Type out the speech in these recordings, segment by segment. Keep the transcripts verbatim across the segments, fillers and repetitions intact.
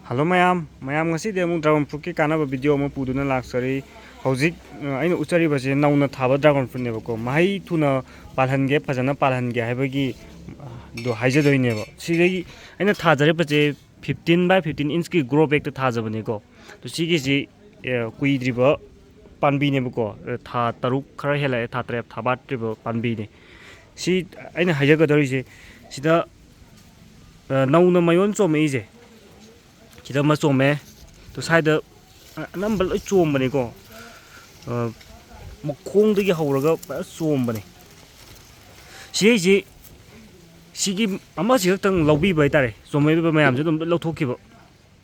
Hello ꯃꯌꯥꯝ, ꯃꯌꯥꯝ ꯉꯁꯤꯗꯤ ꯑꯃꯨꯛ dragon fruitꯀꯤ ꯀꯥꯟꯅꯕ video ꯑꯃ ꯄꯨꯗꯨꯅ ꯂꯥꯛꯆꯔꯤ꯫ ꯍꯧꯖꯤꯛ, ꯑ, ꯑꯩꯅ ꯎꯠꯆꯔꯤꯕꯁꯦ ꯅꯧꯅ ꯊꯥꯕ dragon fruitꯅꯦꯕꯀꯣ꯫ ꯃꯍꯩ ꯊꯨꯅ ꯄꯥꯜꯍꯟꯒꯦ, ꯐꯖꯅ ꯄꯥꯜꯍꯟꯒꯦ ꯍꯥꯏꯕꯒꯤ, ꯑ, ꯗꯣ ꯍꯥꯏꯖꯗꯣꯏꯅꯦꯕ꯫ ꯁꯤꯗꯒꯤ ꯑꯩꯅ ꯊꯥꯖꯔꯤꯕꯁꯦ fifteen by fifteen inchꯀꯤ grow bagꯇ ꯊꯥꯖꯕꯅꯦꯀꯣ꯫ ꯑꯗꯣ ꯁꯤꯒꯤꯁꯤ, ꯑ, ꯀꯨꯏꯗ꯭ꯔꯤꯕ ꯄꯥꯝꯕꯤꯅꯦꯕꯀꯣ꯫ ꯑ, ꯊꯥ ꯇꯔꯨꯛ ꯈꯔ ꯍꯦꯜꯂꯛꯑꯦ, ꯊꯥ ꯇꯔꯦꯠ ꯐꯥꯕꯥꯠꯇ꯭ꯔꯤꯕ ꯄꯥꯝꯕꯤꯅꯦ꯫ ꯁꯤ ꯑꯩꯅ ꯍꯥꯏꯖꯒꯗꯧꯔꯤꯁꯦ, ꯁꯤꯗ, ꯑ, ꯅꯧꯅ ꯃꯌꯣꯟ ꯆꯣꯝꯃꯛꯏꯁꯦ, ꯁꯤꯗ ꯑꯃ ꯆꯣꯝꯃꯦ꯫ ꯑꯗꯣ ꯁ꯭ꯋꯥꯏꯗ ꯑꯅꯝꯕ ꯂꯣꯏ ꯆꯣꯝꯕꯅꯤꯀꯣ꯫ ꯑ, ꯃꯈꯣꯡꯗꯒꯤ ꯍꯧꯔꯒ ꯐꯖꯅ ꯆꯣꯝꯕꯅꯤ꯫ ꯁꯤꯁꯤ, ꯁꯤꯒꯤ ꯑꯃꯁꯤ ꯈꯛꯇꯪ ꯂꯧꯕꯤꯕ ꯍꯥꯏꯇꯥꯔꯦ꯫ ꯆꯣꯝꯃꯛꯏꯕ ꯃꯌꯥꯝꯁꯦ ꯑꯗꯨꯝ ꯂꯣꯏ ꯂꯧꯊꯣꯛꯈꯤꯕ꯫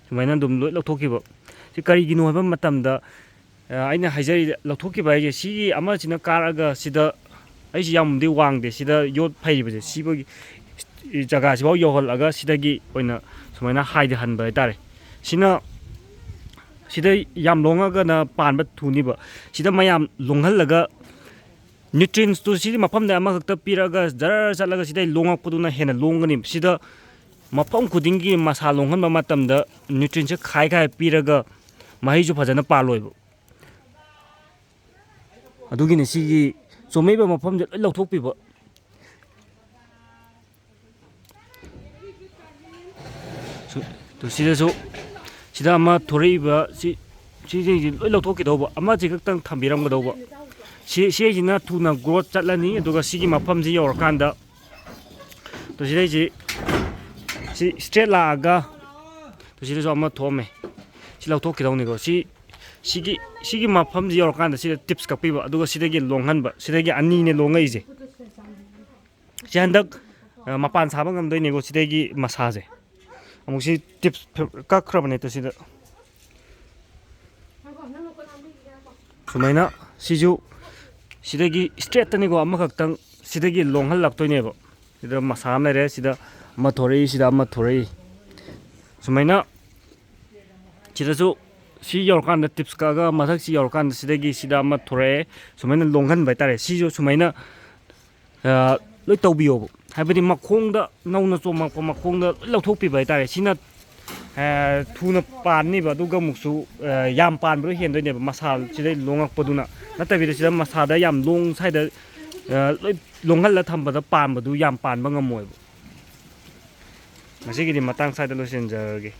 ꯁꯨꯃꯥꯏꯅ ꯑꯗꯨꯝ ꯂꯣꯏ ꯂꯧꯊꯣꯛꯈꯤꯕ꯫ ꯁꯤ ꯀꯔꯤꯒꯤꯅꯣ ꯍꯥꯏꯕ ꯃꯇꯝꯗ, ꯑ, ꯑꯩꯅ ꯍꯥꯏꯖꯔꯤ, ꯂꯧꯊꯣꯛꯈꯤꯕ ꯍꯥꯏꯁꯦ, ꯁꯤꯒꯤ ꯑꯃꯁꯤꯅ ꯀꯥꯔꯛꯑꯒ ꯁꯤꯗ, ꯑꯩꯁꯤ ꯌꯥꯝꯗꯤ ꯋꯥꯡꯗꯦ, ꯁꯤꯗ ꯌꯣꯠ ꯐꯩꯔꯤꯕꯁꯦ, ꯁꯤꯐꯥꯎꯒꯤ ꯖꯒꯥꯁꯤꯐꯥꯎ ꯌꯧꯍꯜꯂꯒ ꯁꯤꯗꯒꯤ ꯑꯣꯏꯅ ꯁꯨꯃꯥꯏꯅ ꯍꯥꯏꯊꯍꯟꯕ ꯍꯥꯏꯇꯥꯔꯦ꯫ ꯁꯤꯅ, ꯁꯤꯗ ꯌꯥꯝ ꯂꯣꯡꯉꯒꯅ ꯄꯥꯟꯕ ꯊꯨꯅꯤꯕ꯫ ꯁꯤꯗ ꯃꯌꯥꯝ ꯂꯣꯡꯍꯜꯂꯒ nutrientsꯇꯨ ꯁꯤꯗꯤ ꯃꯐꯝꯗ ꯑꯃꯈꯛꯇ ꯄꯤꯔꯒ ꯖꯔ ꯆꯠꯂꯒ ꯁꯤꯗꯩ ꯂꯣꯡꯉꯛꯄꯗꯨꯅ ꯍꯦꯟꯅ ꯂꯣꯡꯒꯅꯤ꯫ ꯁꯤꯗ ꯃꯐꯝ ꯈꯨꯗꯤꯡꯒꯤ ꯃꯁꯥ ꯂꯣꯡꯍꯟꯕ ꯃꯇꯝꯗ nutrientsꯁꯦ ꯈꯥꯏ ꯈꯥꯏ ꯄꯤꯔꯒ ꯃꯍꯩꯁꯨ ꯐꯖꯅ ꯄꯥꯜꯂꯣꯏꯕ꯫ ꯑꯗꯨꯒꯤꯅꯤ ꯁꯤꯒꯤ ꯆꯣꯝꯃꯛꯏꯕ ꯃꯐꯝꯁꯦ ꯂꯣꯏ ꯂꯧꯊꯣꯛꯄꯤꯕ꯫ ꯁꯨ-, ꯇꯨ ꯁꯤꯗꯁꯨ, ꯁꯤꯗ ꯑꯃ ꯊꯣꯔꯛꯏꯕ ꯁꯤ, ꯁꯤꯁꯤꯡꯁꯤ ꯂꯣꯏ ꯂꯧꯊꯣꯛꯈꯤꯗꯧꯕ, ꯑꯃꯁꯤ ꯈꯛꯇꯪ ꯊꯝꯕꯤꯔꯝꯒꯗꯧꯕ꯫ ꯁꯤ, ꯁꯤꯁꯤꯅ ꯊꯨꯅ growth ꯆꯠꯂꯅꯤ꯫ ꯑꯗꯨꯒ ꯁꯤꯒꯤ ꯃꯐꯝꯁꯤ ꯌꯧꯔꯀꯥꯟꯗ, ꯇꯨ ꯁꯤꯗꯩꯁꯤ, ꯁꯤ straight ꯂꯥꯛꯑꯒ, ꯇꯨ ꯁꯤꯗꯁꯨ ꯑꯃ ꯊꯣꯛꯑꯝꯃꯦ꯫ ꯁꯤ ꯂꯧꯊꯣꯛꯈꯤꯗꯧꯅꯤꯀꯣ꯫ ꯁꯤ, ꯁꯤꯒꯤ, ꯁꯤꯒꯤ ꯃꯐꯝꯁꯤ ꯌꯧꯔꯀꯥꯟꯗ ꯁꯤꯗ tips ꯀꯛꯄꯤꯕ, ꯑꯗꯨꯒ ꯁꯤꯗꯒꯤ ꯂꯣꯡꯍꯟꯕ꯫ ꯁꯤꯗꯒꯤ ꯑꯅꯤꯅꯦ ꯂꯣꯡꯉꯛꯏꯁꯦ꯫ ꯁꯤ ꯍꯟꯗꯛ, ꯑ, ꯃꯄꯥꯟ ꯁꯥꯕ ꯉꯝꯗꯣꯏꯅꯦꯀꯣ, ꯁꯤꯗꯒꯤ ꯃꯁꯥꯁꯦ꯫ ꯑꯃꯨꯛ ꯁꯤ tips ꯀꯛꯈ꯭ꯔꯕꯅꯦ, ꯇꯨ ꯁꯤꯗ꯫ ꯁꯨꯃꯥꯏꯅ ꯁꯤꯁꯨ ꯁꯤꯗꯒꯤ straightꯇꯅꯤꯀꯣ, ꯑꯃꯈꯛꯇꯪ ꯁꯤꯗꯒꯤ ꯂꯣꯡꯍꯜꯂꯛꯇꯣꯏꯅꯦꯕ꯫ ꯁꯤꯗ ꯃꯁꯥ ꯑꯃ ꯂꯩꯔꯦ, ꯁꯤꯗ ꯑꯃ ꯊꯣꯔꯛꯏ, ꯁꯤꯗ ꯑꯃ ꯊꯣꯔꯛꯏ꯫ ꯁꯨꯃꯥꯏꯅ ꯁꯤꯗꯁꯨ ꯁꯤ ꯌꯧꯔꯀꯥꯟꯗ tips ꯀꯛꯑꯒ ꯃꯊꯛꯁꯤ ꯌꯧꯔꯀꯥꯟꯗ ꯁꯤꯗꯒꯤ ꯁꯤꯗ ꯑꯃ ꯊꯣꯔꯛꯑꯦ꯫ ꯁꯨꯃꯥꯏꯅ ꯂꯣꯡꯍꯟꯕ ꯍꯥꯏꯇꯥꯔꯦ꯫ ꯁꯤꯁꯨ ꯁꯨꯃꯥꯏꯅ, ꯑ, ꯂꯣꯏ ꯇꯧꯕꯤꯌꯣꯕ꯫ ꯍꯥꯏꯕꯗꯤ ꯃꯈꯣꯡꯗ ꯅꯧꯅ ꯆꯣꯡꯉꯛꯄ ꯃꯈꯣꯡꯗ ꯂꯣꯏ ꯂꯧꯊꯣꯛꯄꯤꯕ ꯍꯥꯏꯇꯥꯔꯦ꯫ ꯁꯤꯅ ꯊꯨꯅ ꯄꯥꯟꯅꯤꯕ, ꯑꯗꯨꯒ ꯑꯃꯨꯛꯁꯨ ꯌꯥꯝ ꯄꯥꯟꯕꯗꯣ ꯍꯦꯟꯗꯣꯏꯅꯦꯕ, ꯃꯁꯥꯁꯤꯗꯩ ꯂꯣꯡꯉꯛꯄꯗꯨꯅ꯫ ꯅꯠꯇꯕꯤꯗ ꯁꯤꯗ ꯃꯁꯥꯗ ꯌꯥꯝ ꯂꯣꯡ ꯁ꯭ꯋꯥꯏꯗ ꯂꯣꯏ ꯂꯣꯡꯍꯜꯂ ꯊꯝꯕꯗ ꯄꯥꯟꯕꯗꯨ ꯌꯥꯝ ꯄꯥꯟꯕ ꯉꯝꯃꯣꯏꯕ꯫ ꯉꯁꯤꯒꯤꯗꯤ ꯃꯇꯥꯡ ꯁ꯭ꯋꯥꯏꯗ ꯂꯣꯏꯁꯤꯟꯖꯔꯒꯦ꯫